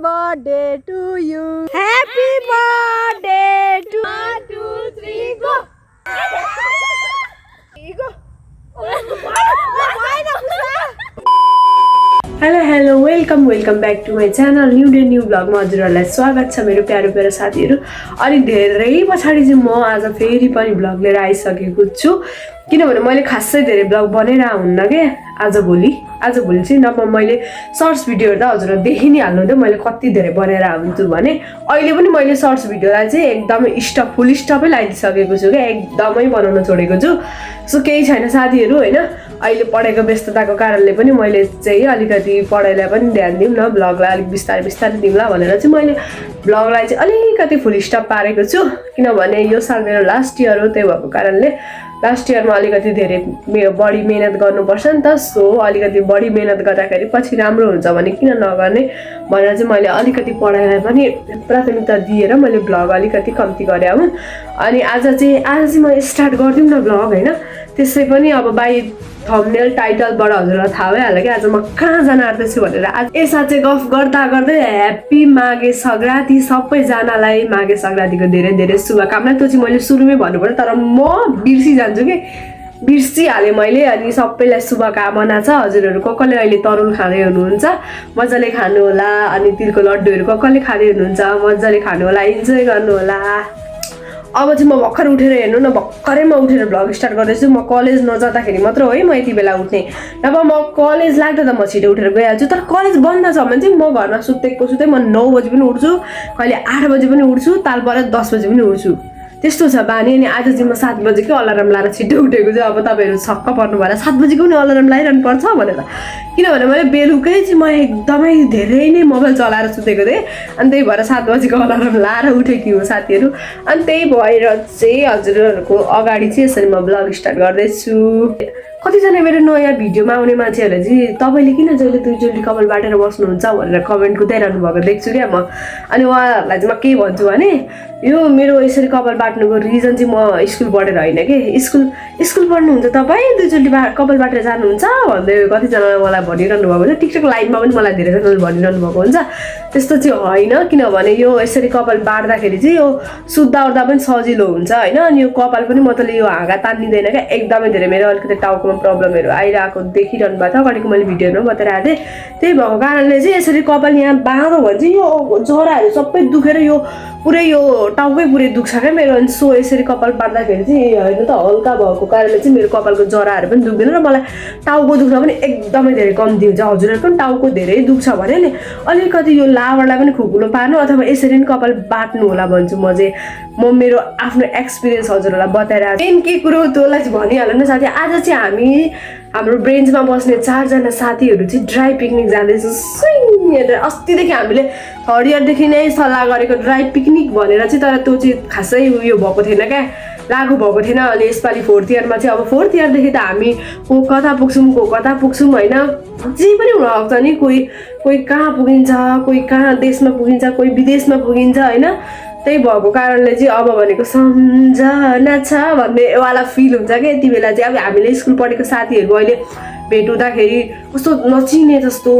birthday to you. Happy birthday to 1, 2, 3 go. Hello, welcome back to my channel. New vlog मा हजुरहरुलाई स्वागत छ मेरो प्यारो साथीहरु। अनि धेरै पछाडी चाहिँ म आज फेरि पनि भ्लग लिएर आइसकेको छु किनभने मैले खासै धेरै भ्लग बनेर हुन्न के आजभोलि चाहिँ नभए मैले सर्ट्स भिडियोहरु त हजुरहरु देखि नै हाल्नुहुन्थ्यो मैले कति धेरै बनेर हुन्छु भने अहिले पनि मैले सर्ट्स भिडियोलाई चाहिँ एकदमै फुल स्टपै लगाइदिसकेको छु के एकदमै बनाउन छोडेको छु सो केही छैन साथीहरु हैन अहिले पढाइको व्यस्तताको कारणले पनि मैले चाहिँ अलिकति पढाइलाई पनि ध्यान दिउँ न भ्लगलाई अलिक बिस्तारै दिउँला भनेर चाहिँ मैले भ्लगलाई चाहिँ अलिकति फुल स्टप पारेको छु किनभने यो साल मेरो लास्ट इयर हो त्यही भएको कारणले लास्ट इयरमा अलिकति धेरै बढी मेहनत गर्नुपर्छ नि त सो अलिकति बढी मेहनत गर्दाखेरि पछि राम्रो हुन्छ भने किन नगर्ने भनेर चाहिँ मैले अलिकति पढाइलाई पनि प्राथमिकता दिएर मैले भ्लग अलिकति कम्ती गरे हुँ अनि आज चाहिँ म स्टार्ट गर्दिउँ न भ्लग हैन त्यसै पनि अब बाइ थम्बनेल टाइटलबाट हजुरलाई थाहा भइहाल्यो कि आज म कहाँ जान आँट्दैछु भनेर आज यसमा चाहिँ गफ गर्दै ह्याप्पी माघे संक्रान्ति सबैजनालाई माघे संक्रान्तिको धेरै शुभकामना त्यो चाहिँ मैले सुरुमै भन्नुपर्छ तर म बिर्सिजान्छु कि बिर्सिहालेँ मैले अनि सबैलाई शुभकामना छ हजुरहरु कसले अहिले तरुल खाँदै हुनुहुन्छ मजाले खानु होला अनि तिलको लड्डुहरु कसले खाँदै हुनुहुन्छ मजाले खानु होला इन्जोय गर्नु होला अब चाहिँ म भर्खर उठेर हेर्नु न भर्खरै म उठेर भ्लग स्टार्ट गर्दैछु म कलेज नजाँदाखेरि मात्र हो है म यति बेला उठ्ने नभए म कलेज लाग्दा त म छिटो उठेर गइहाल्छु तर कलेज बन्द छ भने चाहिँ म घरमा सुत्दै म 9 बजे पनि उठ्छु कहिले 8 बजे पनि उठ्छु तालपर 10 बजे पनि उठ्छु त्यस्तो छ बानी अनि आज चाहिँ म 7 बजेकै अलार्म लाएर छिटो उठेको चाहिँ अब तपाईहरु छक्क पर्नु भला 7 बजेको पनि अलार्म लाइरहनु पर्छ भनेर किनभने मैले बेलुकै चाहिँ म एकदमै धेरै नै मोबाइल चलाएर सुतेको थिएँ अनि त्यही भएर 7 बजेको अलार्म लाएर उठेकी हो साथीहरु अनि त्यही भएर चाहिँ हजुरहरुको अगाडि चाहिँ यसरी म भ्लग स्टार्ट गर्दैछु कतिजना मेरो नयाँ भिडियोमा आउने मान्छेहरुले चाहिँ तपाईले किन जहिले दुईचोटी कपाल बाटेर बस्नुहुन्छ भनेर कमेन्ट कुदाइरहनु भएको देख्छु क्या म अनि उहाँहरुलाई चाहिँ म के भन्छु भने यो मेरो यसरी कपाल बाट्नुको रिजन चाहिँ म स्कुल पढेर हैन के स्कुल पढ्नुहुन्छ तपाई दुईचोटी कपाल बाटेर जानुहुन्छ भन्दै कतिजनाले मलाई भनिरहनु भएको छ टिकटक लाइभमा पनि मलाई धेरैजनाले भनिरहनु भएको हुन्छ त्यस्तो चाहिँ हैन किनभने यो यसरी कपाल बाट्दाखेरि चाहिँ यो सुत्दा उठ्दा पनि सजिलो हुन्छ हैन अनि यो कपाल पनि मतलब यो हाँगा तान्निदैन क्या एकदमै धेरै मेरो अलिकति टाउकोमा प्रब्लमहरु आइराको देखिरहनु भएको छ अगाडिको मैले भिडियोमा बताइरहेको थिएँ त्यही भएको कारणले चाहिँ यसरी कपाल यहाँ बाँधो भने चाहिँ यो जराहरु सबै दुखेर यो पुरै यो टाउकै पुरै दुख्छ क्या मेरो अनि सो यसरी कपाल बाट्दाखेरि चाहिँ हैन त हल्का भएको कारणले चाहिँ मेरो कपालको जराहरु पनि दुख्दैन र मलाई टाउको दुख्न पनि एकदमै धेरै कम्ती हुन्छ हजुरहरुको पनि टाउको धेरै दुख्छ भने नि अलिकति यो लावरलाई पनि खुकुलो पार्नु अथवा यसरी नै कपाल बाट्नु होला भन्छु म चाहिँ म मेरो आफ्नो एक्सपिरियन्स हजुरहरुलाई बताइरहेको मेन के कुरो तँलाई चाहिँ भनिहाल्नु न साथी आज चाहिँ हामी हाम्रो ब्रेन्चमा बस्ने 4 जना साथीहरु चाहिँ ड्राई पिकनिक जाँदैछौँ अस्तिदेखि हामीले 3rd इयरदेखि नै सल्लाह गरेको ड्राई पिकनिक भनेर चाहिँ तर त्यो चाहिँ खासै उयो भएको थिएन क्या लागु भएको थिएन अनि यसपालि 4th इयरमा चाहिँ अब 4th इयरदेखि त हामी को कता पुग्छौँ हैन जे पनि हुन सक्छ नि कोही कहाँ पुगिन्छ कोही कहाँ देशमा पुगिन्छ कोही विदेशमा पुगिन्छ हैन त्यही भएको कारणले चाहिँ अब भनेको सम्झना छ भन्ने वाला फिल हुन्छ के यति बेला चाहिँ अब हामीले स्कुल पढेको साथीहरु अहिले भेट हुँदाखेरि कस्तो नचिने जस्तो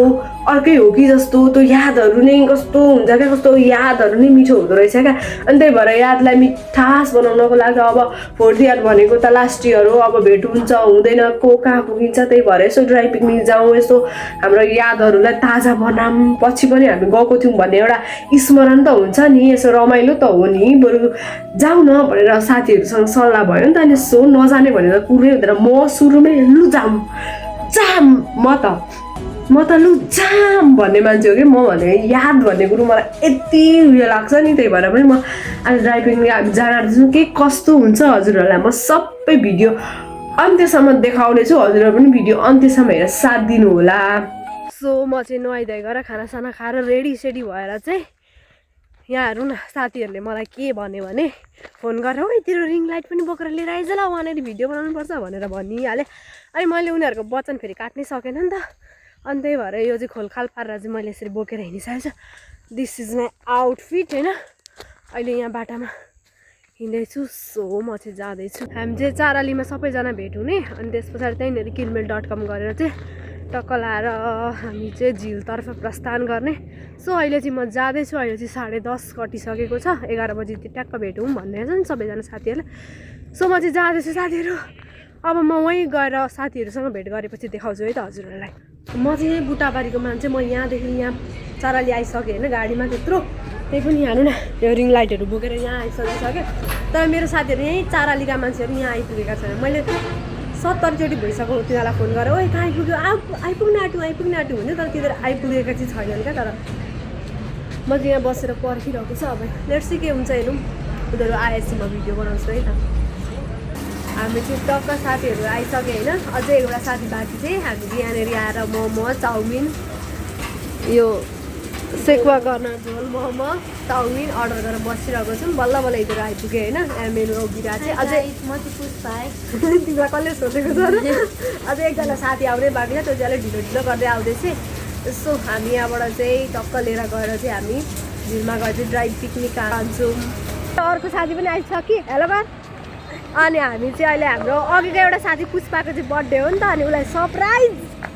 अर्कै हो कि जस्तो त्यो यादहरु नै कस्तो हुन्छ क्या कस्तो यादहरु नै मिठो हुँदो रहेछ क्या अनि त्यही भएर यादलाई मिठास बनाउनको लागि अब 4th इयर भनेको त लास्ट इयर हो अब भेट हुन्छ हुँदैन को कहाँ पुगिन्छ त्यही भएर यसो ड्राई पिकनिक जाउँ यसो हाम्रो यादहरुलाई ताजा बनाऊँ पछि पनि हामी गएको थियौं भन्ने एउटा स्मरण त हुन्छ नि यसो रमाइलो त हो नि बरु जाऊ न भनेर साथीहरुसँग सल्लाह भयो नि त अनि सो नजाने भनेर कुरै हुँदैन म सुरुमै लु जाम म त लु जाम भन्ने मान्छे हो कि म भने याद भन्ने कुरो मलाई यति उयो लाग्छ नि त्यही भएर पनि म आज ड्राई पिकनिक हामी जान आँट्दैछौँ के कस्तो हुन्छ हजुरहरुलाई म सबै भिडियो अन्त्यसम्म देखाउने छु हजुरहरु पनि भिडियो अन्त्यसम्म हेरेर साथ दिनु होला सो म चाहिँ नुहाइधुवाइ गरेर खानासाना खाएर रेडी सेडी भएर चाहिँ यहाँ हेर्नु न साथीहरुले मलाई के भन्यो भने फोन गरेर ओइ तेरो रिङ लाइट पनि बोकेर लिएर आइज ल वहाँनेरि भिडियो बनाउनु पर्छ भनेर भनिहाले अनि मैले उनीहरुको वचन फेरि काट्नै सकेन नि त अनि त्यही भएर यो चाहिँ खोलखाल पारेर चाहिँ मैले यसरी बोकेर हिँडिसकेको छु दिस इज माई आउटफिट हैन अहिले यहाँ बाटामा हिँड्दैछु सो म चाहिँ जाँदैछु हामी चाहिँ चारालीमा सबैजना भेट हुने अनि त्यस पछाडि त्यहीँनेरि किनमेल.com गरेर चाहिँ टक्क लाएर हामी चाहिँ झिलतर्फ प्रस्थान गर्ने। सो अहिले चाहिँ म जाँदैछु। अहिले चाहिँ 10:30 कटिसकेको छ। 11 बजी ट्याक्क भेटौँ भन्ने छ नि सबैजना साथीहरूले। सो म चाहिँ जाँदैछु साथीहरू। अब म वहीँ गएर साथीहरूसँग भेट गरेपछि देखाउँछु है त हजुरहरूलाई। म चाहिँ यहीँ बुटाबारीको मान्छे। म यहाँदेखि यहाँ चाराली आइसकेँ होइन गाडीमा त्यत्रो। त्यही पनि हेर्नु न यो रिङ लाइटहरू बोकेर यहाँ आइसकिसक्यो। तर मेरो साथीहरू यहीँ चारालीका मान्छेहरू यहाँ आइपुगेका छैन। मैले 70 चोटि भइसक्यो तिनीहरूलाई फोन गरेर ओइ कहाँ आइपुग्यो आइपुग्न आँट्यो भन्यो। तर तिनीहरू आइपुगेका चाहिँ छैनन् क्या। तर म चाहिँ यहाँ बसेर पर्खिरहेको छु। अब लेट्स सी के हुन्छ हेरौँ। उनीहरू आएपछि म भिडियो बनाउँछु है त। हामी चाहिँ टक्क साथीहरू आइसक्यो होइन। अझै एउटा साथी बाँकी चाहिँ हामीले यहाँनिर आएर मोमो चाउमिन यो सेकुवा गर्न झोल मोमो चाउमिन अर्डर गरेर बसिरहेको छौँ। बल्ल बल्ल यिनीहरू आइपुग्यो होइन। मेनु अघिरा चाहिँ अझै म चाहिँ पुष्पा तिमीलाई कसले सोधेको छ र। अझै एकजना साथी आउँदै बाँकी छ। त्यो चाहिँ अलिक ढिलो गर्दै आउँदैछ। यसो हामी यहाँबाट चाहिँ टक्क लिएर गएर चाहिँ हामी झिलमा गएर चाहिँ ड्राई पिकनिक खान्छौँ। अर्को साथी पनि आइसक्यो हेलो बार। अनि हामी चाहिँ अहिले हाम्रो अघिको एउटा साथी पुष्पाको चाहिँ बर्थडे हो नि त। अनि उसलाई सरप्राइज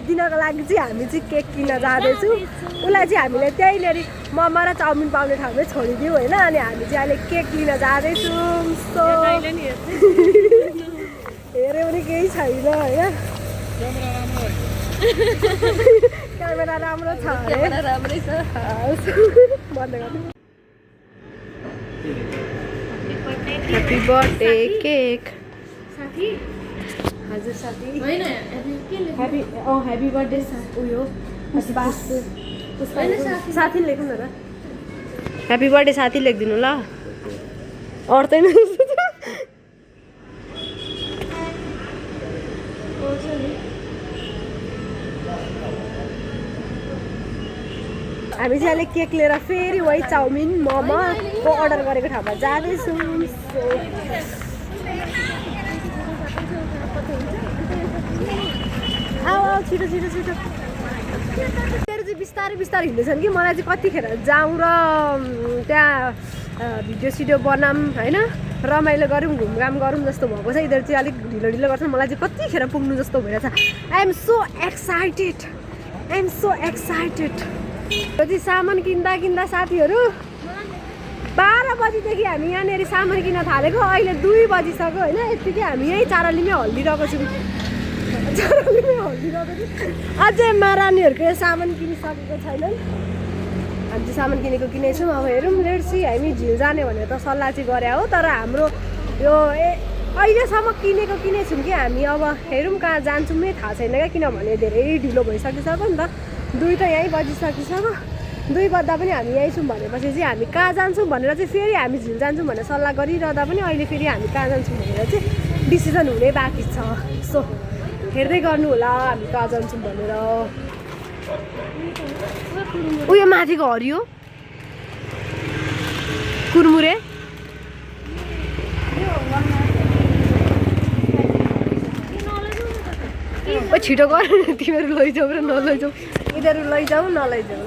दिनको लागि चाहिँ हामी चाहिँ केक किन्न जाँदैछौँ। उसलाई चाहिँ हामीले त्यहीँनिर मोमो र चाउमिन पाउने ठाउँमै छोडिदिउँ होइन। अनि हामी चाहिँ अहिले केक लिन जाँदैछौँ। सो हेऱ्यो भने केही छैन होइन। क्यामेरा राम्रो छ अरे राम्रै छ। बन्द गर्नु। ह्याप्पी बर्थडे केक साथी। हजुर साथी होइन ह्याप्पी बर्थडे उयो साथी लेख्नु न र। ह्याप्पी बर्थडे साथी लेखिदिनु ल। अड्दैन हामी चाहिँ अहिले केक लिएर फेरि वही चाउमिन मोमोको अर्डर गरेको ठाउँमा जाँदैछौँ। आऊ छिटो छिटो छिटो। मेरो चाहिँ बिस्तारै बिस्तारै हिँड्दैछन् कि मलाई चाहिँ कतिखेर जाउँ र त्यहाँ भिडियो सिडियो बनाऊँ होइन रमाइलो गरौँ घुमघाम गरौँ जस्तो भएको छ। यिनीहरू चाहिँ अलिक ढिलो ढिलो गर्छन्। मलाई चाहिँ कतिखेर पुग्नु जस्तो भइरहेछ। I am so excited. यो चाहिँ सामान किन्दा साथीहरू 12 बजीदेखि हामी यहाँनिर सामान किन्न थालेको। अहिले 2 बजिसक्यो होइन। यतिकै हामी यहीँ चारालीमै हल्लिरहेको छौँ। अझै महारानीहरूको यो सामान किनिसकेको छैनन्। हामी चाहिँ सामान किनेको छौँ। अब हेरौँ लेट्स सी। हामी झिल जाने भनेर त सल्लाह चाहिँ गरे हो। तर हाम्रो यो अहिलेसम्म किनेछौँ कि हामी। अब हेरौँ कहाँ जान्छौँ नै थाहा छैन क्या। किनभने धेरै ढिलो भइसकिसक्यो नि त। 2 त यहीँ बजिसकिसक्यो। 2 बज्दा पनि हामी यहीँ छौँ भनेपछि चाहिँ हामी कहाँ जान्छौँ भनेर चाहिँ फेरि हामी झिल जान्छौँ भनेर सल्लाह गरिरहँदा पनि अहिले फेरि हामी कहाँ जान्छौँ भनेर चाहिँ डिसिजन हुने बाँकी छ। सो हेर्दै गर्नु होला हामी कहाँ जान्छौँ भनेर। उयो माथिको हरियो कुरमुरे छिटो गर। तिमीहरू लैजाऊ र नलैजाऊ। यिनीहरू लैजाऊ नलैजाऊ।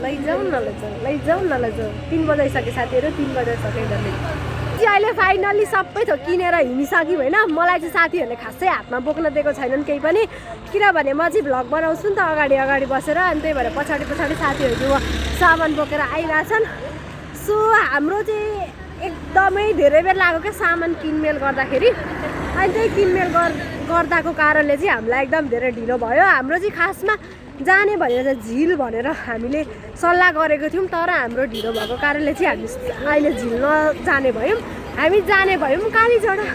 3 बजाइसक्यो साथीहरू। 3 बजाइसक्यो यिनीहरूले चाहिँ अहिले फाइनल्ली सबै थोक किनेर हिँडिसक्यौँ होइन। मलाई चाहिँ साथीहरूले खासै हातमा बोक्न दिएको छैनन् केही पनि। किनभने म चाहिँ भ्लग बनाउँछु नि त अगाडि बसेर। अनि त्यही भएर पछाडि साथीहरू चाहिँ सामान बोकेर आइरहेछन्। सो हाम्रो चाहिँ एकदमै धेरै बेर लाग्यो क्या सामान किनमेल गर्दाखेरि। अनि त्यही किनमेल गर्दाको कारणले चाहिँ हामीलाई एकदम धेरै ढिलो भयो। हाम्रो चाहिँ खासमा जाने भनेर चाहिँ झिल भनेर हामीले सल्लाह गरेको थियौँ। तर हाम्रो ढिलो भएको कारणले चाहिँ हामी अहिले झिल नजाने भयौँ। हामी जाने भयौँ कालीझोडा।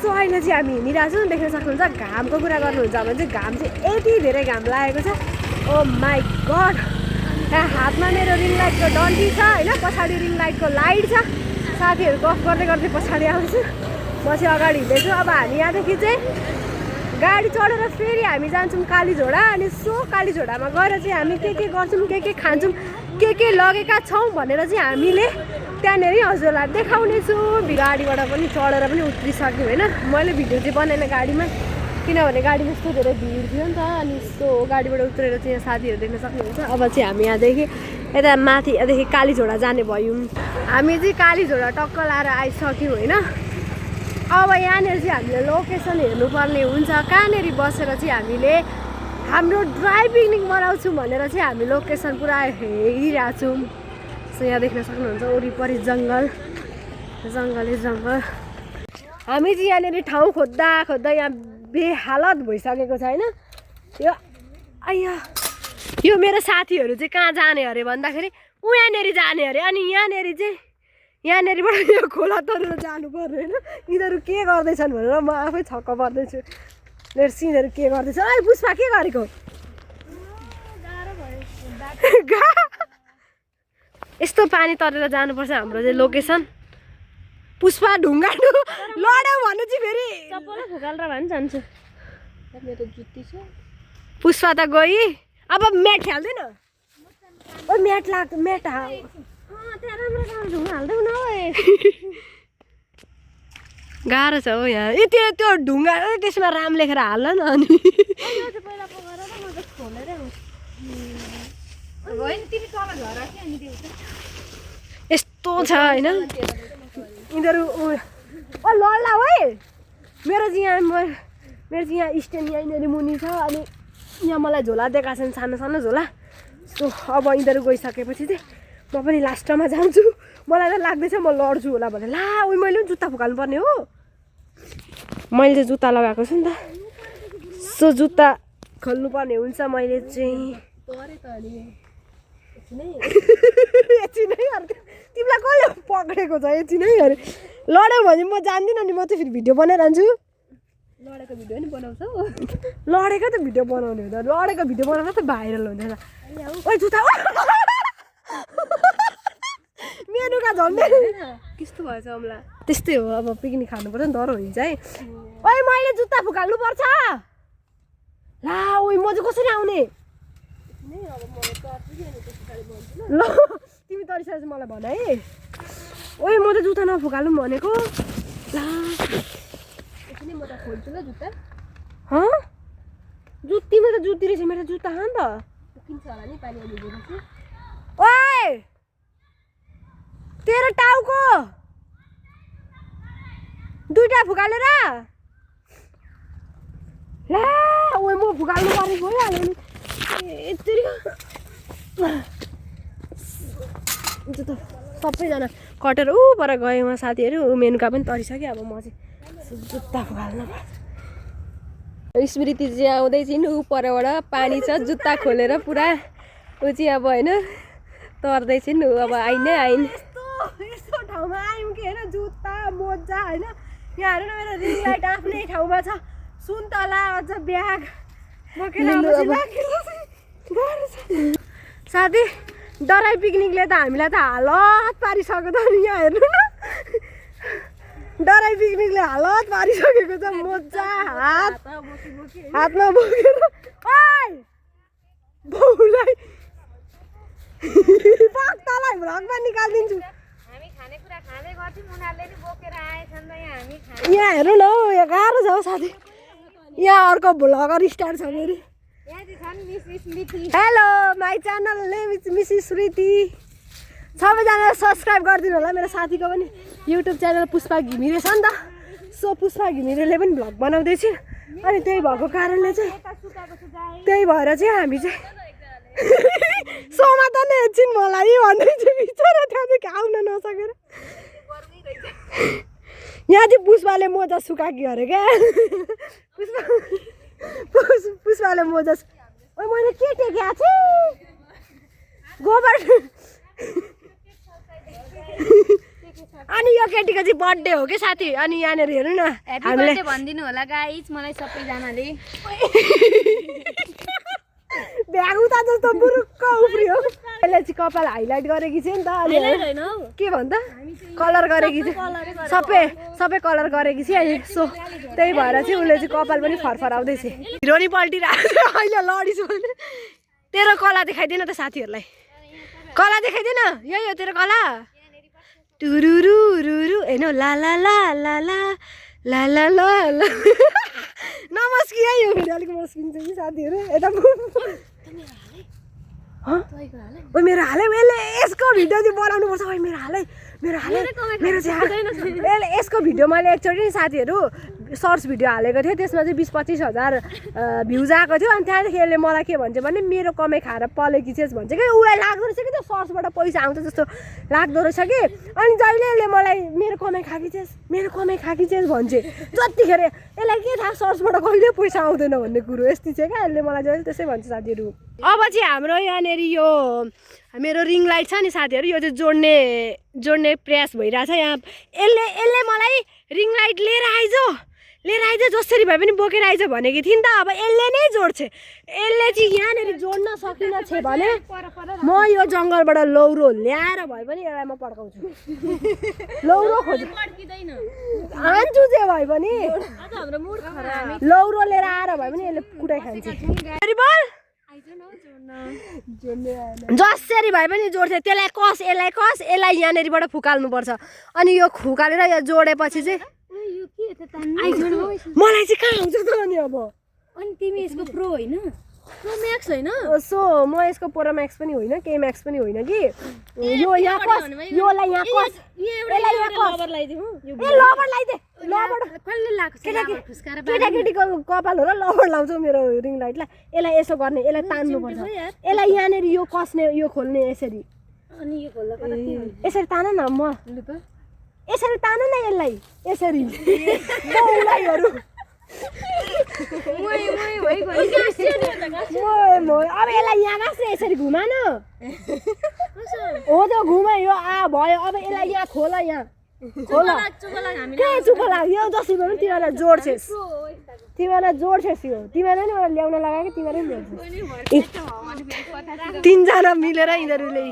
सो अहिले चाहिँ हामी हिँडिरहेको छौँ। देख्न सक्नुहुन्छ घामको कुरा गर्नुहुन्छ भने चाहिँ घाम चाहिँ यति धेरै घाम लागेको छ। ओ माई गड। त्यहाँ हातमा मेरो रिङ लाइटको डन्डी छ होइन। पछाडि रिङ लाइटको लाइट छ। साथीहरू गफ गर्दै पछाडि आउँछु। म चाहिँ अगाडि हिँड्दैछु। अब हामी यहाँदेखि चाहिँ गाडी चढेर फेरि हामी जान्छौँ कालीझोडा। अनि सो कालीझोडामा गएर चाहिँ हामी के गर्छौँ के खान्छौँ के लगेका छौँ भनेर चाहिँ हामीले त्यहाँनिर हजुरलाई देखाउने छु। गाडीबाट पनि चढेर पनि उत्रिसक्यो होइन। मैले भिडियो चाहिँ बनाएन गाडीमा किनभने गाडीमा यस्तो धेरै भिड थियो नि त। अनि सो गाडीबाट उत्रेर चाहिँ यहाँ साथीहरू देख्न सक्नुहुन्छ। अब चाहिँ हामी यहाँदेखि यता माथि यहाँदेखि कालीझोडा जाने भयौँ। हामी चाहिँ कालीझोडा टक्क लाएर आइसक्यौँ होइन। अब यहाँनिर चाहिँ हामीले लोकेसन हेर्नुपर्ने हुन्छ। कहाँनिर बसेर चाहिँ हामीले हाम्रो ड्राई पिकनिक मनाउँछु भनेर चाहिँ हामी लोकेसन पुरा हेरिरहेको छौँ। सो यहाँ देख्न सक्नुहुन्छ वरिपरि जङ्गल जङ्गलै जङ्गल। हामी चाहिँ यहाँनिर ठाउँ खोज्दा खोज्दा यहाँ बेहालत भइसकेको छ होइन। यो आइया यो मेरो साथीहरू चाहिँ कहाँ जाने अरे भन्दाखेरि यहाँनिर जाने अरे। अनि यहाँनिरबाट यो खोला तरेर जानु पर्ने होइन। यिनीहरू के गर्दैछन् भनेर म आफै छक्क पर्दैछु। मेरो सिनहरू के गर्दैछ। है पुष्पा के गरेको? यस्तो पानी तरेर जानुपर्छ हाम्रो चाहिँ लोकेसन। पुष्पा ढुङ्गा लड्यो भने चाहिँ फेरि फुकालेर भए पनि जान्छु। मेरो जुत्ती छ। पुष्पा त गई अब म्याट हाल्दैन। ओ म्याट लाग्छ म्याट गाह्रो छ हो यहाँ। ए त्यो ढुङ्गा त्यसमा राम लेखेर हाल्न न। अनि यस्तो छ होइन यिनीहरू। लड्ला है मेरो चाहिँ यहाँ स्ट्यान्ड यहाँनिर मुनि छ। अनि यहाँ मलाई झोला दिएका छन् सानो सानो झोला। सो अब यिनीहरू गइसकेपछि चाहिँ म पनि लास्टमा जान्छु। मलाई त लाग्दैछ म लड्छु होला भने। ला उयो मैले पनि जुत्ता फुकाल्नु पर्ने हो। मैले चाहिँ जुत्ता लगाएको छु नि त। सो जुत्ता खोल्नुपर्ने हुन्छ। मैले चाहिँ तिमीलाई कसले पक्रेको छ एकछिनै अरे। लड्यो भने म जान्दिनँ नि। म चाहिँ फेरि भिडियो बनाइरहन्छु। लडेको भिडियो नि बनाउँछौ? लडेको त भिडियो बनाउने हुँदैन। लडेको भिडियो बनाउँदा त भाइरल हुँदैन। ओइ जुत्ता मेनुका झन्डै कस्तो भएछ अम्ला। त्यस्तै हो अब पिकनिक खानुपर्छ नि। डह्रो हुन्छ है। ओइ मैले जुत्ता फुकाल्नु पर्छ। ला ओइ म चाहिँ कसरी आउने? ल तिमी तरिसकेपछि मलाई भन है। ओइ म त जुत्ता नफुकाल्नु भनेको। ला एकछिन म त खोल्छु ल जुत्ता। तिम्रो त जुत्ती रहेछ। मेरो जुत्ता खा नि त। किन्छ होला नि पानी हालिदिएपछि। ओइ तेरो टाउको दुईटा फुकालेर। ला ओइ म फुकाल्नु परेको भइहाल्यो नि। सबैजना कटेर पर गयो उहाँ साथीहरू। मेनुका पनि तरिसक्यो। अब म चाहिँ जुत्ता फुकाल्नु पर्छ। स्मृति चाहिँ आउँदैछिन् परबाट पानी छ। जुत्ता खोलेर पुरा ऊ चाहिँ अब होइन तर्दैछिन्। अब आइनै आइन। यस्तो ठाउँमा आयौँ कि होइन जुत्ता मोजा होइन। यहाँ हेर्नु मेरो रिङ लाइट आफ्नै ठाउँमा छ। सुन्तला अझ ब्याग साथी डराई पिकनिकले त हामीलाई त हालत पारिसक्यो त। यहाँ हेर्नु न डराई पिकनिकले हालत पारिसकेको छ। मोजा हातमा बोकेर बाउलाई पक्तालाई भ्लगमा निकालिदिन्छु। यहाँ हेर्नु न हौ यहाँ गाह्रो छ हौ साथी। यहाँ अर्को भ्लगर स्टार छ मेरो। Hello my channel name is Mrs Smriti. सबैजना सब्सक्राइब गरिदिनु होला। मेरो साथीको पनि युट्युब च्यानल पुष्पा घिमिरे छ नि त। सो पुष्पा घिमिरेले पनि भ्लग बनाउँदैछ। अनि त्यही भएको कारणले चाहिँ त्यही भएर चाहिँ हामी चाहिँ सोमा त नै एकछिन मलाई भन्दै चाहिँ बिचरा त्यहाँदेखि आउन नसकेर। यहाँ चाहिँ पुष्पाले मोजा सुकाकी अरे क्या। पुष्पाले मोजा मैले के टेकेको छु गोबर। अनि यो केटीको चाहिँ बर्थडे हो कि साथी। अनि यहाँनिर हेर्नु न हामीले भनिदिनु होला गाइस मलाई सबैजनाले। भ्याग उता जस्तो बुरुक्क उफ्रियो। यसले चाहिँ कपाल हाइलाइट गरेकी छ नि त। अनि के भन्छ कलर गरेकी छ। सबै कलर गरेकी छ। सो त्यही भएर चाहिँ उसले चाहिँ कपाल पनि फरफराउँदैछ। हिरो नि पल्टिरहेको छ। अहिले लडिछु भने तेरो कला देखाइदिन त साथीहरूलाई। कला देखाइदिन। यही हो तेरो कला। टुरुरुरुरु हेर्नु ला ला ला ला ला ला ला ला ला। नमस्की है यो भिडियो अलिक मस्किन्छ कि साथीहरू। यता मेरो हालै यसले यसको भिडियो चाहिँ बनाउनु पर्छ। मेरो हालै मेरो चाहिँ यसले यसको भिडियो मैले एकचोटि साथीहरू सर्ट्स भिडियो हालेको थियो त्यसमा चाहिँ 20-25 हजार भ्युज आएको थियो अनि त्यहाँदेखि यसले मलाई के भन्छ भने मेरो कमाइ खाएर पलेकी छेस् भन्छ कि उसलाई लाग्दो रहेछ कि त्यो सर्ट्सबाट पैसा आउँछ जस्तो लाग्दो रहेछ कि अनि जहिले यसले मलाई मेरो कमाइ खाकी छेस् भन्छ जतिखेर यसलाई के थाहा सर्ट्सबाट कहिले पैसा आउँदैन भन्ने कुरो यस्तै छ क्या यसले मलाई जहिले त्यसै भन्छ साथीहरू अब चाहिँ हाम्रो यहाँनिर यो मेरो रिङ लाइट छ नि साथीहरू यो चाहिँ जोड्ने प्रयास भइरहेछ यहाँ यसले मलाई रिङ लाइट लिएर आइज जसरी भए पनि बोकेर आइज भनेको थिएँ नि त अब यसले नै जोड्छ यसले चाहिँ यहाँनिर जोड्न सकिन छ भने म यो जङ्गलबाट लौरो ल्याएर भए पनि यसलाई म पड्काउँछु लौरो खोज्छु हान्छु चाहिँ भए पनि लौरो लिएर आएर भए पनि यसले कुटाइ खान्छ जसरी भए पनि जोड्छ त्यसलाई कस यसलाई यहाँनिरबाट फुकाल्नुपर्छ अनि यो फुकालेर यो जोडेपछि चाहिँ मलाई चाहिँ कहाँ आउँछ त अनि अब अनि तिमी यसको प्रो होइन प्रो म्याक्स होइन सो म यसको प्रो म्याक्स पनि होइन के म्याक्स पनि होइन कि यो यहाँ कस योलाई यहाँ कस यसलाई यहाँ कस लबर लगाइदिउँ ए लबर लगाइदे लबर कसले लाग्छ फुस्काएर केटाकेटीको कपाल हो र लबर लाउँछौ मेरो रिङ लाइटलाई यसलाई यसो गर्ने यसलाई तान्नुपर्छ यसलाई यहाँनिर यो कसने यो खोल्ने यसरी अनि यो खोल्दा कता के यसरी तान न म यसरी तान न यसलाई यसरी बौलाइहरू अब यसलाई यहाँ गाँच्ने यसरी घुमा न हो त घुमा यो भयो अब यसलाई यहाँ खोल यहाँ खोल के चुप्पो लाग्यो जसरी पनि तिमीलाई जोड्छेस् यो तिमीलाई नि मलाई ल्याउन लगायो कि तिमीलाई नि जोड्छेस् तिनजना मिलेर यिनीहरूले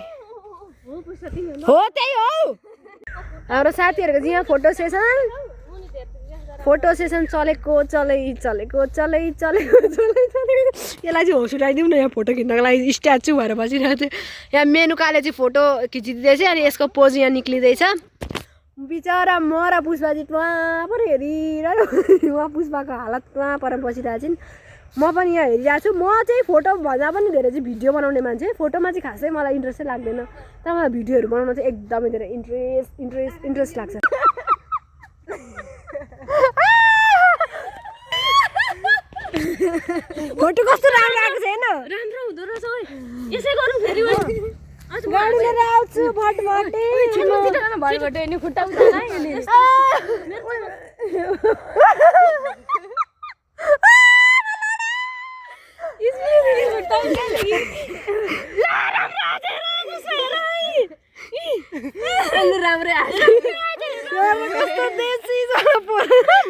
हो त्यही हो हाम्रो साथीहरूको चाहिँ यहाँ फोटो सेसन चलेको यसलाई चाहिँ होस उठाइदिउँ न यहाँ फोटो खिच्नको लागि स्ट्याचु भएर बसिरहेको थियो यहाँ मेनुकाले चाहिँ फोटो खिचिदिँदैछ अनि यसको पोज यहाँ निक्लिँदैछ बिचरा म र पुष्पा चाहिँ वहाँ पर हेरिरहेको उहाँ पुष्पाको हालत वहाँ पर बसिरहेको छिन् म पनि यहाँ हेरिरहेको छु म चाहिँ फोटो भन्दा पनि धेरै चाहिँ भिडियो बनाउने मान्छे फोटोमा चाहिँ खासै मलाई इन्ट्रेस्टै लाग्दैन तर मलाई भिडियोहरू बनाउन चाहिँ एकदमै धेरै इन्ट्रेस्ट लाग्छ फोटो कस्तो राम्रो आएको छ हेर्न राम्रो हुँदो रहेछ ओइ यसै गरौँ फेरि गाडी लिएर आउँछु भटभटे भटभटे नि खुट्टा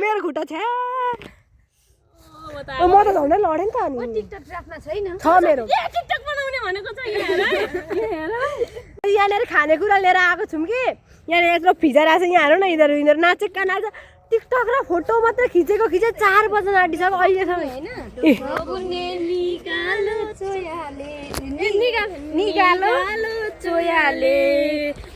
मेरो खुट्टा छ म त झन्डै लडेँ नि त अनि टिकटक राख्न छैन छ मेरो टिकटक बनाउने भनेको छ यहाँनिर खानेकुरा लिएर आएको छौँ कि यहाँनिर यत्रो फिजाइरहेको छ यहाँ हेर न यिनीहरू नाचेका नाच टिकटक र फोटो मात्रै खिचेको 4 बज्न आँटिसक्यो अहिलेसम्म निकालो चोयाले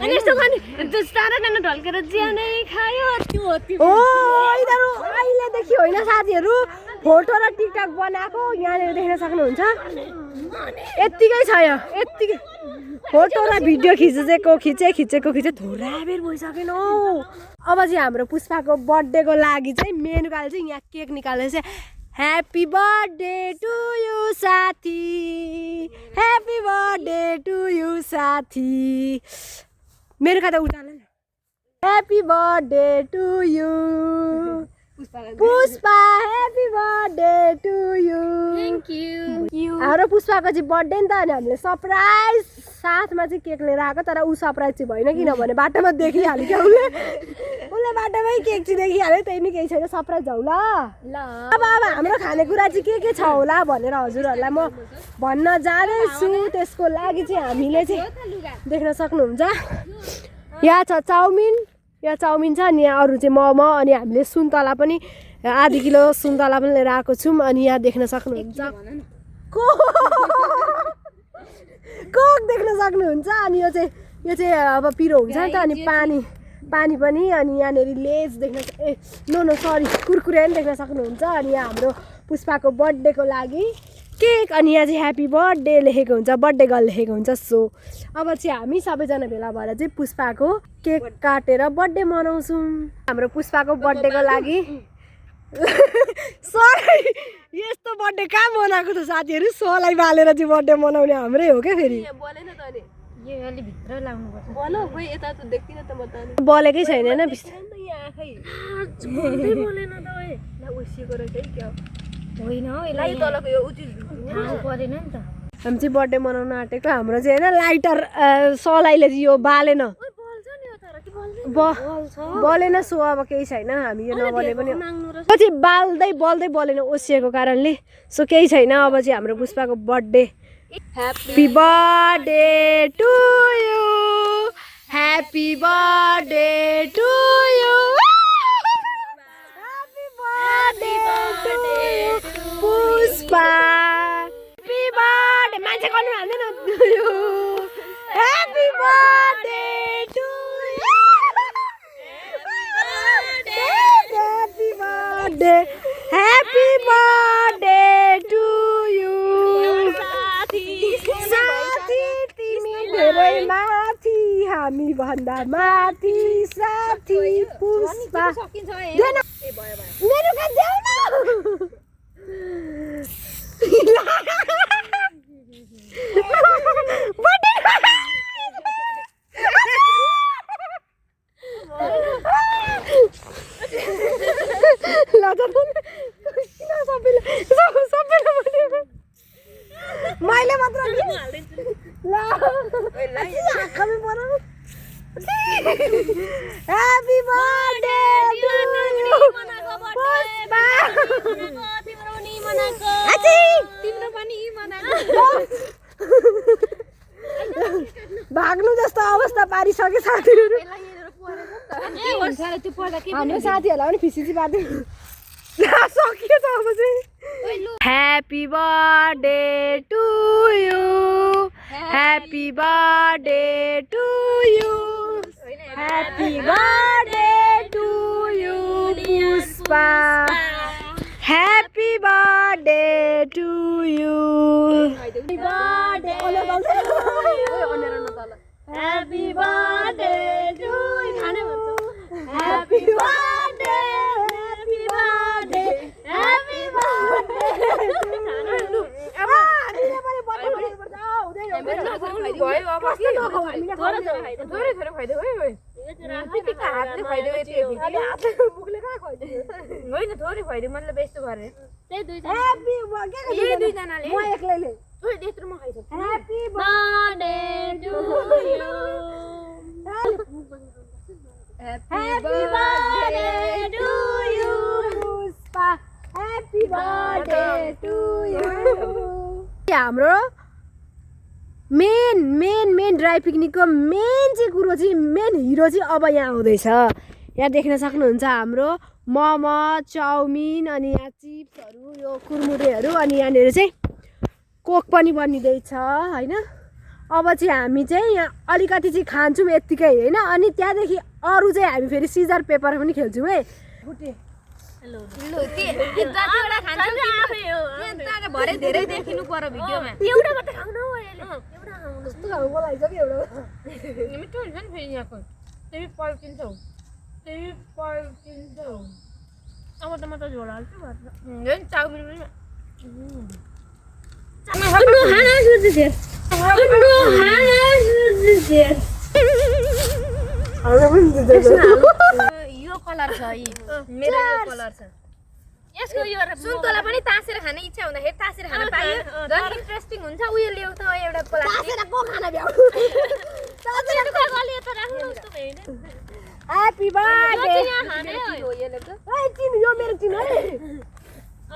अनि यस्तो गर्ने सारा नाना ढल्केर ज्यानै खायो त्यो यिनीहरू अहिलेदेखि होइन साथीहरू फोटो र टिकटक बनाएको यहाँनिर देख्न सक्नुहुन्छ यत्तिकै छ यहाँ यत्तिकै फोटो र भिडियो खिचेको थोरै बेर भइसकेन हौ अब चाहिँ हाम्रो पुष्पाको बर्थडेको लागि चाहिँ मेनुकाले चाहिँ यहाँ केक निकाल्दैछ ह्याप्पी बर्थडे टु यु साथी ह्याप्पी बर्थडे टु यु साथी मेनुका त उचाल न happy birthday to you Pushpa happy birthday to you thank you हाम्रो पुष्पाको चाहिँ बर्थडे नि त अनि हामीले सरप्राइज साथमा चाहिँ केक लिएर आएको तर ऊ सरप्राइज चाहिँ भएन किनभने बाटोमा देखिहाल्यो क्या उसले बाटोमै केक चाहिँ देखिहाल्यो त्यही नै केही छैन सरप्राइज जाउँ ल अब हाम्रो खानेकुरा चाहिँ के छ होला भनेर हजुरहरूलाई म भन्न जाँदैछु त्यसको लागि चाहिँ हामीले चाहिँ देख्न सक्नुहुन्छ यहाँ छ चाउमिन छ अनि यहाँ अरू चाहिँ मोमो अनि हामीले सुन्तला पनि आधी किलो सुन्तला पनि लिएर आएको छौँ अनि यहाँ देख्न सक्नुहुन्छ कोक देख्न सक्नुहुन्छ अनि यो चाहिँ अब पिरो हुन्छ नि त अनि पानी पनि अनि यहाँनिर लेज देख्न सरी कुरकुरे पनि देख्न सक्नुहुन्छ अनि यहाँ हाम्रो पुष्पाको बर्थडेको लागि केक अनि यहाँ चाहिँ ह्याप्पी बर्थडे लेखेको हुन्छ बर्थडे गर्ल लेखेको हुन्छ सो अब चाहिँ हामी सबैजना भेला भएर चाहिँ पुष्पाको केक काटेर बर्थडे मनाउँछौँ हाम्रो पुष्पाको बर्थडेको लागि सलाई यस्तो बर्थडे कहाँ मनाएको त साथीहरू सलाई बालेर चाहिँ बर्थडे मनाउने हाम्रै हो क्या फेरि बोलेन त अनि यो अलि भित्र लाउनु पर्छ बोल खोइ यता त देख्दिन त म त अनि बोलेकै छैन हैन बिस्तारै यहाँ आँखै बोल्दै बोलेन त ओए ला उसिएको रहेछ है क्या होइन हो यसलाई तलको यो उचित ठाउँ परेन नि त हामी चाहिँ बर्थडे मनाउन आँटेको हाम्रो चाहिँ होइन लाइटर सलाइले चाहिँ यो बालेन बलेन सो अब केही छैन हामी यो नबले पनि पछि बाल्दै बल्दै बलेन ओसिएको कारणले सो केही छैन अब चाहिँ हाम्रो पुष्पाको birthday happy birthday to you happy birthday to you happy birthday to you Pushpa happy birthday मान्छे गर्नु हाल्दैन happy birthday to you happy birthday to you साथी तिमी धेरै माथि हामी भन्दा माथि साथी पुष्पा मेरो कान देऊ न मैले मात्र ह्याप्पी बर्थडे भाग्नु जस्तो अवस्था पारिसके साथीहरू हाम्रो साथीहरूलाई पनि फिसी चाहिँ पार्दैन सकियो त अब चाहिँ happy birthday to you happy birthday to you happy birthday to you Pushpa happy birthday to you happy birthday to you happy birthday हाम्रो मेन ड्राई पिकनिकको मेन चाहिँ कुरो चाहिँ मेन हिरो चाहिँ अब यहाँ आउँदैछ यहाँ देख्न सक्नुहुन्छ हाम्रो मोमो चाउमिन अनि यहाँ चिप्सहरू यो कुरमुरेहरू अनि यहाँनिर चाहिँ कोक पनि बनिँदैछ होइन अब चाहिँ हामी चाहिँ यहाँ अलिकति चाहिँ खान्छौँ यत्तिकै होइन अनि त्यहाँदेखि अरू चाहिँ हामी फेरि सिजर पेपर पनि खेल्छौँ है भरे धेरै देखिनु पर्यो भिडियोमा एउटा मात्र खाउन हो अहिले एउटा खाउन कस्तो खानु मन लाग्छ कि एउटा मिठो हुन्छ नि फेरि यहाँको त्यही पर्किन्छौ अब त म त झोल हाल्छु भन्छ चाउमिन यो कलर छ मेरो यो कलर छ यसको यो सुन्तला पनि तासेर खाने इच्छा हुँदाखेरि तासेर खान पाइयो झन् इन्ट्रेस्टिङ हुन्छ उयो ल्याउ त एउटा प्लास्टिक तासेर को खाना भ्याउ तासेर को गले त राख्नु उस्तो हैन ह्यापी बर्थडे यहाँ खाने हो यो लेख्छ ए चिन यो मेरो चिन है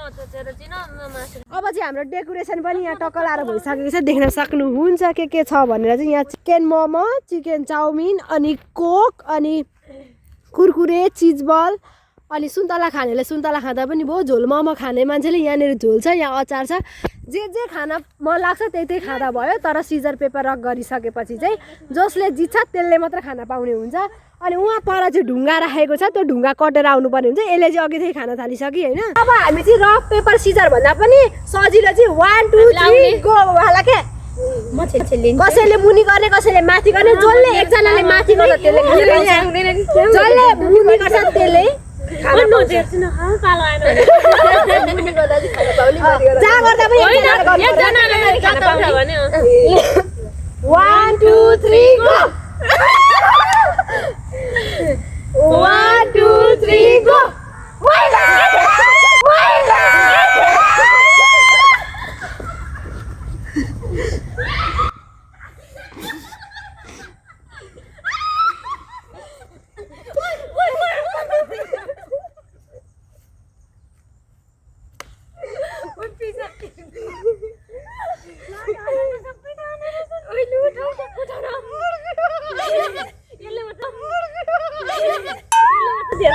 त तेरो चिन मासु अब चाहिँ हाम्रो डेकोरेसन पनि यहाँ टक्कलाएर भइसकेको छ देख्न सक्नुहुन्छ के छ भनेर चाहिँ यहाँ चिकन मोमो चिकन चाउमिन अनि कोक अनि कुरकुरे चिज बल अनि सुन्तला खानेले सुन्तला खाँदा पनि भयो झोल मोमो खाने मान्छेले यहाँनिर झोल छ यहाँ अचार छ जे खान मन लाग्छ त्यही खाँदा भयो तर सिजर पेपर रक गरिसकेपछि चाहिँ जसले जित्छ त्यसले मात्र खान पाउने हुन्छ अनि उहाँ पर चाहिँ ढुङ्गा राखेको छ त्यो ढुङ्गा कटेर आउनुपर्ने हुन्छ यसले चाहिँ अघिदेखि खान थालिसक्यो होइन अब हामी चाहिँ रक पेपर सिजर भन्दा पनि सजिलो चाहिँ 1 2 3 गो वाला के कसैले मुनि गर्ने कसैले माथि गर्ने जसले एकजनाले माथि गर्छ त्यसले जसले मुनि गर्छ त्यसले खाना पाउँछ जहाँ गर्दा पनि One, two, three, go! 1, 2, 3, go!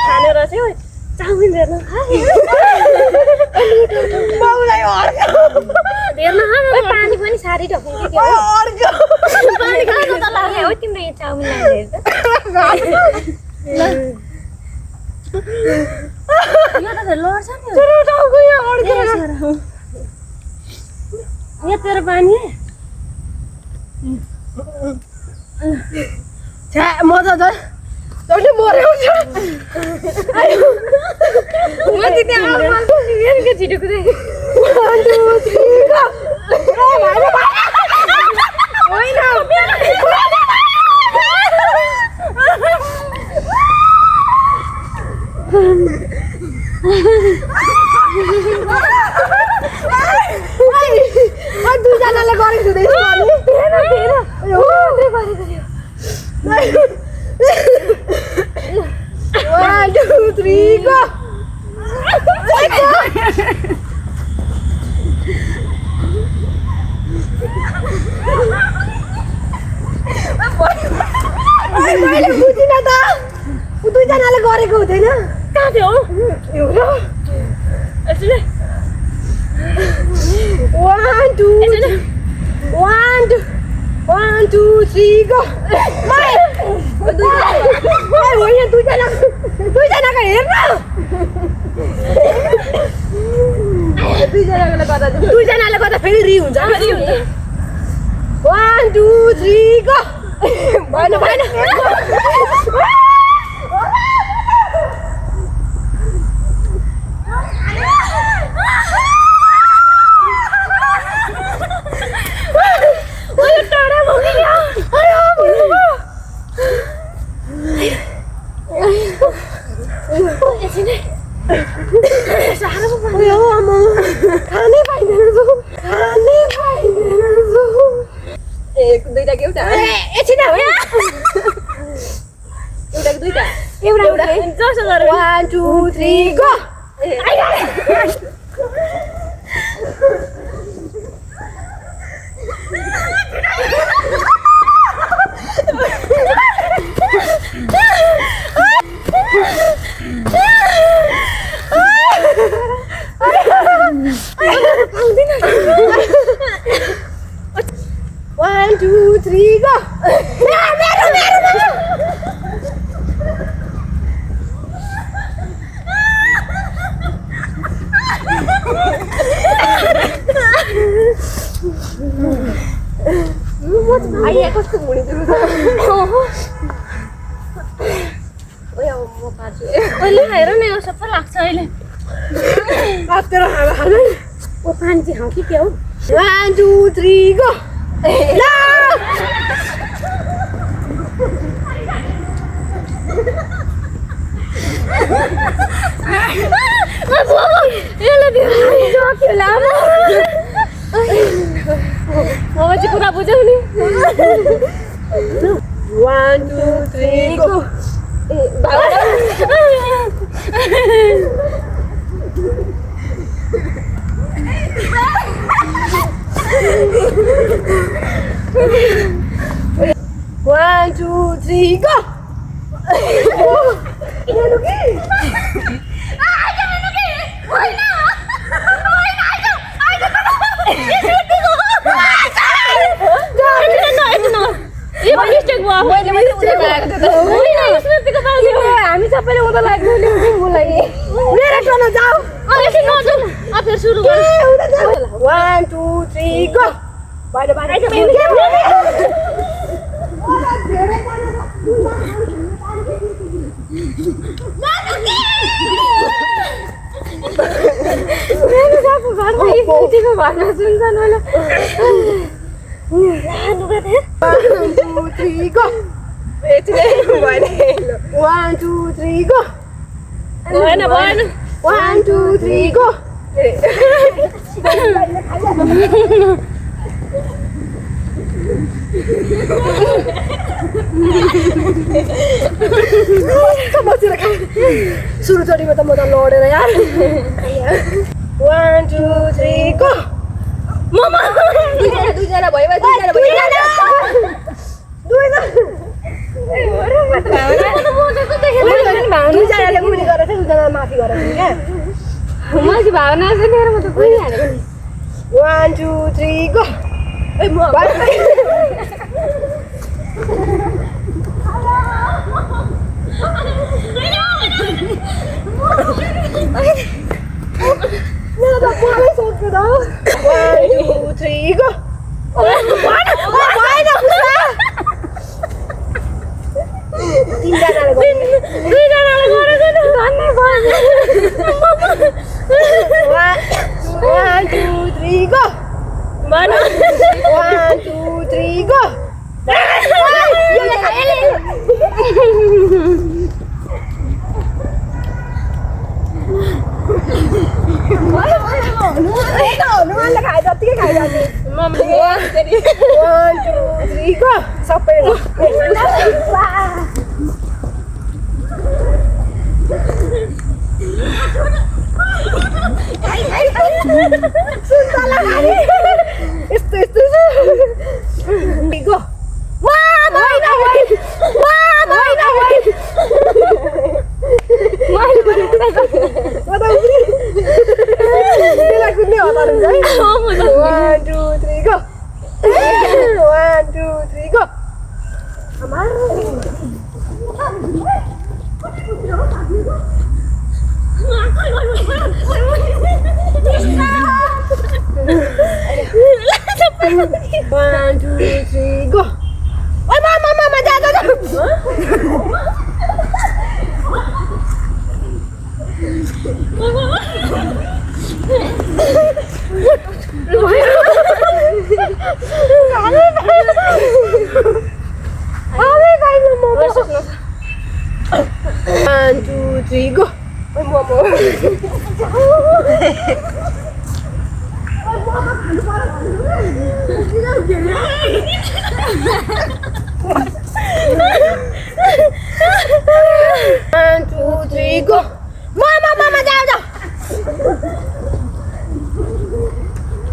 खाने रहेछ चाउमिन हेर्न पानी पनि साह्रै ढकुन्थ्यो पानी खानु त लाग्यो हो तिम्रो यो चाउमिन लड्छ नि तेरो पानी म त मर्यो छिटो कुदै दुईजनाले गरेको हुँदैछ 1, 2, 3, go! मैले बुझिनँ त दुईजनाले गरेको हुँदैन कहाँ थियो एउटा 1, 2, 3, go! दुईजनाको हेर्न दुईजनाले गर्दा फेरि रि हुन्छ 1, 2, 3, go! भएन खानै पाइँदैन दुईटा कि एउटा एकछिन एउटा 1, 2, 3, go! 1, 2, 3, go! Ayah kau mulai dulu. Oh ya mau kasih. Oh ini heran nih siapa laksa ini. After apa? Oh panci hangki kau. 1, 2, 3, go. Lah. Ini lebih jauh lama. Mama cukup tak bujang ni. 1, 2, 3, go. One, 2, 3, go. Jangan luki. Jangan luki. Why not? ये mistake हुआ मैले उधर लगाएको थियो होइन यसमा pick up आयो हामी सबैले उधर लाग्यो बोलाइ मेरो टर्न जाऊ एकछिन नजाऊ फेरि सुरु गरौँ 1, 2, 3 गो बाहिर बाहिर मेरो बाबु घरमा एकैचोटिको भन्न सुन्छन् होला 1 2 3 गो यतिले भने 1 2 3 गो भएन 1 2 3 गो सुरुचोटीमा त म त लडेर यार 1 2 3 गो ममा दुईजना भयो दुईजनाले उनी गरेर चाहिँ दुईजना माथि गरेर क्या माथि भावना सुनेर म त गइहालेको नि 1 2 3 गो ए म मेरो त पुरै सोच्नु त 1 2 3 गो भएन तिनजनाले दुईजनाले गरेको नि भन्नै भयो 1 2 3 गो 1 2 3 गो हनुमानले खाए जतिकै खाइजाने 1 2 3 गो सबै सुन्तला खाने यस्तो गो कुद्ने हतार हुन्छ है 1 2 3 go 1 2 3 go One, two, three, go! Oh, mama, जा. One, two, three, go! One, two, three, go! Mama, जा. One, two, three, go!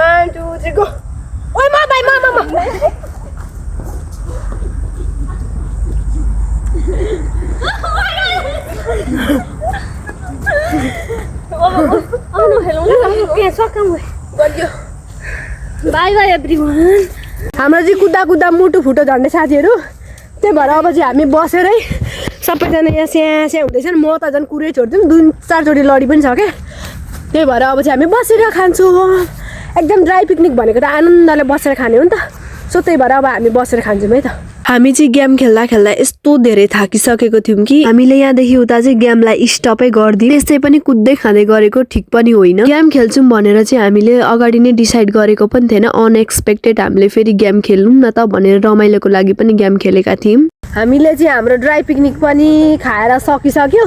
One, two, three, go! Oi, mama. Bye everyone. हाम्रो चाहिँ कुद्दा मुटु फुटो झन्डै साथीहरू त्यही भएर अब चाहिँ हामी बसेरै सबैजना यहाँ स्याहाँ हुँदैछन् म त झन् कुरै छोड्दिउँ 2-4 चोटि लडी पनि छ क्या त्यही भएर अब चाहिँ हामी बसेर खान्छौँ एकदम ड्राई पिकनिक भनेको त आनन्दले बसेर खाने हो नि त सो त्यही भएर अब हामी बसेर खान्छौँ है त हामी चाहिँ गेम खेल्दा यस्तो धेरै थाकिसकेको थियौँ कि हामीले यहाँदेखि उता चाहिँ गेमलाई स्टपै गरिदियौँ त्यसै पनि कुद्दै खाँदै गरेको ठिक पनि होइन गेम खेल्छौँ भनेर चाहिँ हामीले अगाडि नै डिसाइड गरेको पनि थिएन अनएक्सपेक्टेड हामीले फेरि गेम खेल्नु न त भनेर रमाइलोको लागि पनि गेम खेलेका थियौँ हामीले चाहिँ हाम्रो ड्राई पिकनिक पनि खाएर सकिसक्यो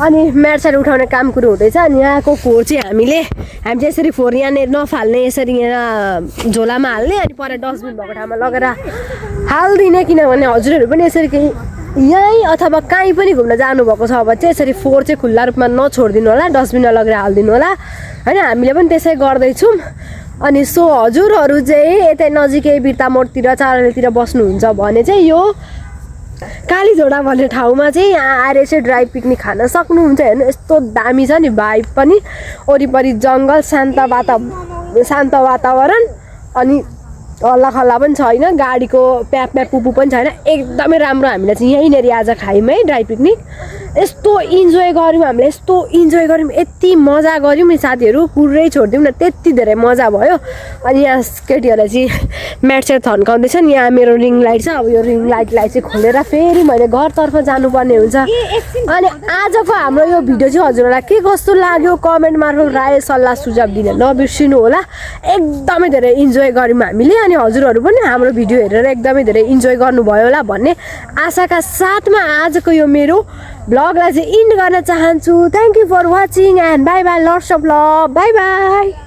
अनि म्याटसेट उठाउने काम कुरो हुँदैछ अनि यहाँको फोहोर चाहिँ हामी चाहिँ यसरी फोहोर यहाँनिर नफाल्ने यसरी यहाँ झोलामा हाल्ने अनि पर डस्टबिन भएको ठाउँमा लगेर हालिदिने किनभने हजुरहरू पनि यसरी केही यहीँ अथवा कहीँ पनि घुम्न जानुभएको छ भने चाहिँ यसरी फोहोर चाहिँ खुल्ला रूपमा नछोडिदिनु होला डस्टबिनमा लगेर हालिदिनु होला होइन हामीले पनि त्यसै गर्दैछौँ अनि सो हजुरहरू चाहिँ यतै नजिकै बिर्ता मोडतिर चारलेतिर बस्नुहुन्छ भने चाहिँ यो कालीझोडा भन्ने ठाउँमा चाहिँ यहाँ आएर चाहिँ ड्राई पिकनिक खान सक्नुहुन्छ हेर्नु यस्तो दामी छ नि भाइब पनि वरिपरि जङ्गल शान्त वातावरण अनि हल्ला खल्ला पनि छैन, गाडीको प्याप प्याप पुपु पनि छैन, एकदमै राम्रो। हामीले चाहिँ यहीँनिर आज खायौँ है ड्राई पिकनिक। यस्तो इन्जोय गऱ्यौँ हामीले, यस्तो इन्जोय गऱ्यौँ, यति मजा गऱ्यौँ नि साथीहरू, कुरै छोडिदिउँ न, त्यति धेरै मजा भयो। अनि यहाँ केटीहरूलाई चाहिँ म्याट सेट थन्काउँदैछन्। यहाँ मेरो रिङ लाइट छ, अब यो रिङ लाइटलाई चाहिँ खोलेर फेरि मैले घरतर्फ जानुपर्ने हुन्छ। अनि आजको हाम्रो यो भिडियो चाहिँ हजुरहरूलाई के कस्तो लाग्यो कमेन्ट मार्फत राय सल्लाह सुझाव दिन नबिर्सिनु होला। एकदमै धेरै इन्जोय गऱ्यौँ हामीले। अनि हजुरहरू पनि हाम्रो भिडियो हेरेर एकदमै धेरै इन्जोय गर्नुभयो होला भन्ने आशाका साथमा आजको यो मेरो ब्लगलाई चाहिँ इन्ड गर्न चाहन्छु। Thank you for watching and bye bye, lots of love, bye by.